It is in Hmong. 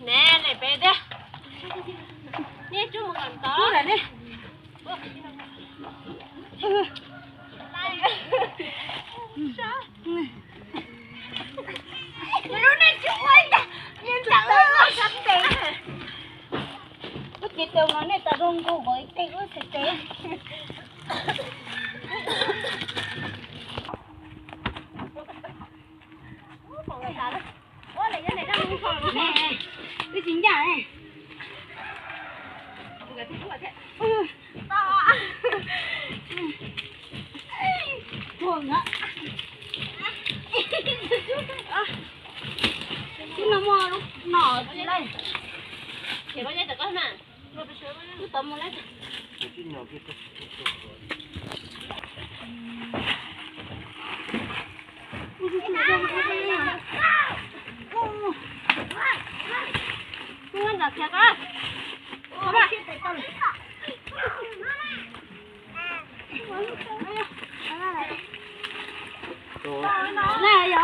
Ne, ne peb tiag. Nej tsuj mus kom tod ne. Lub neej tsis ua ntag, niag ntawd sab tes. Ub, ces tus no nej tas zoo nkaus nkaus ib teg ub txhais tes. Wb tsis ncaj ne. Twb no muaj lub no tsis laij. Wb tau mus laij.